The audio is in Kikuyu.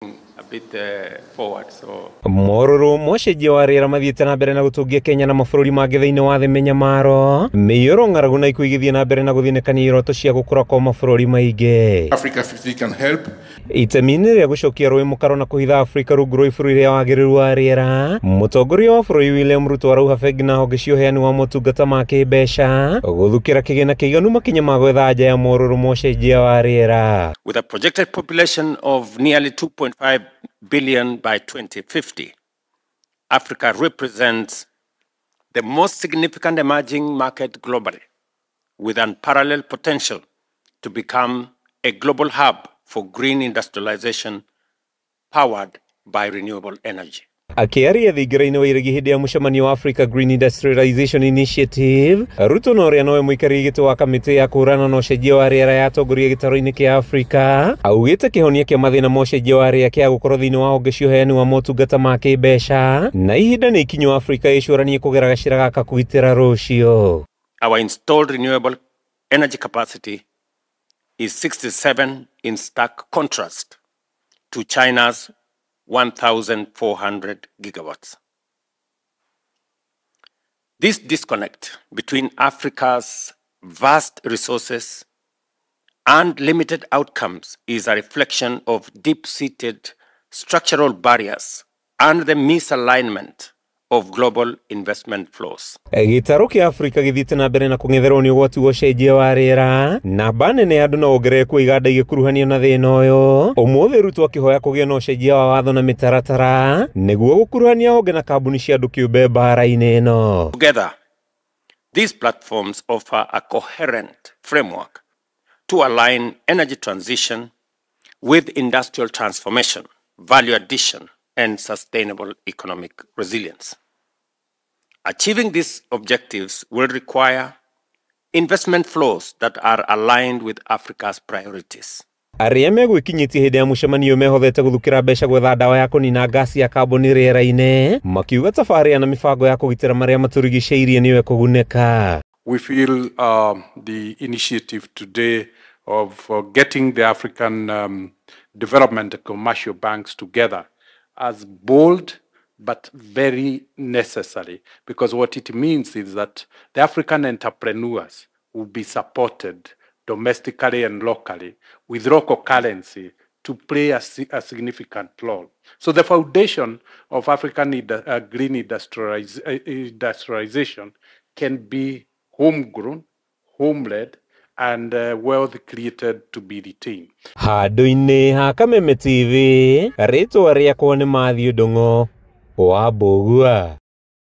A bit forward. So Morũrũ ma ũcenjia wa rĩera mathiĩte na mbere na gũtũngia Kenya na mabũrũri mangĩ thĩinĩ wa thĩ mĩnyamaro, mĩiyũro, ng'aragu na ikuũ igĩthiĩ na mbere na gũthinĩkania iroto cia gũkũra kwa mabũrũri maingĩ. Africa 50 can help. Itemi-inĩ rĩa gũcokia rũĩ mũkaro na kũhitha Afrika rungu rwa ibũrũri rĩa wagĩrĩru wa rĩera, mũtongoria wa bũrũri William Ruto arauga bengi na honge cia ũheani wa motungata ma kĩmbeca gũthukĩra kĩgĩna kĩiganu makinya ma gwetha anja ya morũrũ ma ũcenjia wa rĩera. With a projected population of nearly 2.5 billion by 2050, Africa represents the most significant emerging market globally, with unparalleled potential to become a global hub for green industrialization powered by renewable energy. Akĩaria thingira-inĩ wa iregi hĩndĩ ya mũcemanio wa Africa Green Industrialization Initiative, Ruto na ũrĩa nowe mũikarĩri gĩtĩ wa kamĩtĩ ya kũhũrana na ũcenjia wa rĩera ya atongoria gĩtarũ-inĩ kĩa Afrika augĩte kĩhonia kĩa mathĩna ma ũcenjia wa rĩera kĩa gũkorwo thĩinĩ wa honge cia ũheani wa motungata ma kĩmbeca na ihinda nĩ ikinyu Afrika ĩcũranie kũgera gacĩra gaka kũgitĩra rũciũ. Our installed renewable energy capacity is 67, in stark contrast to China's 1,400 gigawatts. This disconnect between Africa's vast resources and limited outcomes is a reflection of deep-seated structural barriers and the misalignment of global investment flows. Gĩtarũ kĩa Afrika gĩthiĩte na mbere na kũng'etherwo nĩ ũgwati wa ũcenjia wa rĩera, namba nene ya andũ na wongerereku wa iganda igĩkuruhanio na thĩna ũyũ. Ũmũthĩ Ruto akĩhoya kũgĩe na ũcenjia wa watho na mĩtaratara nĩguo gũkuruhania honge na kambuni cia andũ kĩũmbe mbara-inĩ ĩno. Together, these platforms offer a coherent framework to align energy transition with industrial transformation, value addition, and sustainable economic resilience. Achieving these objectives will require investment flows that are aligned with Africa's priorities. Arĩa megwĩkinyĩtie hĩndĩ ya mũcemanio mehothete gũthukĩra mbeca gwetha ndawa ya kũnina ngasi ya kaboni rĩera-inĩ, makiuga tabarĩra na mĩbango ya kũgitĩra marĩa matũrigicĩirie nĩyo ĩkũgunĩka. We feel the initiative today of getting the African development and commercial banks together as bold but very necessary, because what it means is that the African entrepreneurs will be supported domestically and locally with local currency to play a significant role. So the foundation of African green industrialization can be homegrown, home-led, and wealth created to be retained. Handũ-inĩ ha Kameme TV, rĩtwa rĩakwa nĩ Matthew Ndung'u wa Mbũgua.